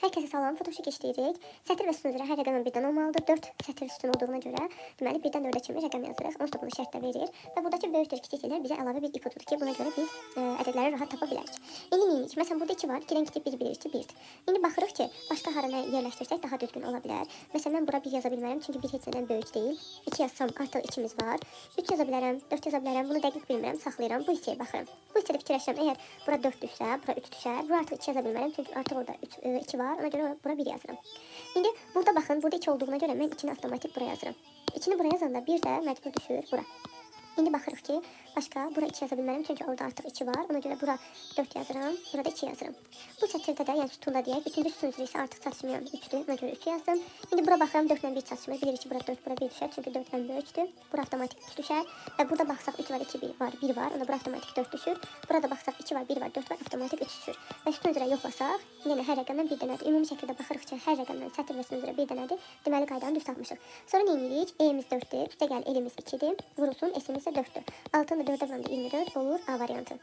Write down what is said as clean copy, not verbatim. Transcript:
Hər kəsə salam, Photoshop işləyirik. Sətir və sütun üzrə hər rəqəmin birdən olmalıdır. 4 sətir sütun olduğuna görə, deməli 1-dən 4-ə kimi rəqəm yazırıq. Onsuz da bunu şərt də verir. Və buradakı böyükdür, kiçikdirlər bizə əlavə bir ipucudur ki, buna görə biz ədədləri rahat tapa bilərik. İndi nə edirik? Məsələn, burada 2 var. 2-dən kiçik 1 bilirik ki, 1-dir. İndi baxırıq ki, başqa hara nə yerləşdirsək daha düzgün ola bilər. Məsələn, mən bura 1 yaza bilmərəm, çünki 1 heç nədən böyük deyil. 2 yazsam artıq 2-miz var. 3 yaza bilərəm, 4 yaza bilərəm. Bunu dəqiq bilmirəm, saxlayıram. Bu hissəyə baxıram. Bu hissədə fikirləşirəm, əgər bura 4 düşsə, bura 3 düşər. Bura artıq 2 yaza bilmərəm, çünki artıq orada 3, 2 var. Ona görə bura 1 yazıram. İndi burada baxın, burada 2 olduğuna görə mən 2-ni avtomatik bura yazıram. 2-ni bura yazanda 1 də məcbur düşür bura. İndi baxırıq ki, başqa bura 2 yaza bilmərəm, çünki orada artıq 2 var. Ona görə bura 4 yazıram, burada 2 yazıram. Bu sətirdə də, yəni sütunda deyək, 3-cü sütun üzrə isə artıq çatışmayan 3-dür. Ona görə 3 yazdım. İndi bura baxıram, 4 ilə 1 çatışmır. Bilirik ki, bura 4, bura 1 düşər, çünki 4 ən böyükdür. Bura avtomatik 3 düşər. Və burada baxsaq 3 var, 2 1 var, 1 var. Ona bura avtomatik 4 düşür. Burada baxsaq 2 var, 1 var, 4 var, avtomatik 3 düşür. Və sütun üzrə yoxlasaq, yenə hər rəqəmdən bir dənədir. Ümumi şəkildə baxırıq ki, hər rəqəmdən sətir və sütun üzrə bir dənədir. Deməli qaydanı düz tapmışıq. Sonra nə edirik? E-miz 4-dür. Üstə gəl L-imiz 2-dir. Vurulsun, S-imiz də 4-dür. 6-nı da 4-ə vuranda 24 olur A variantı.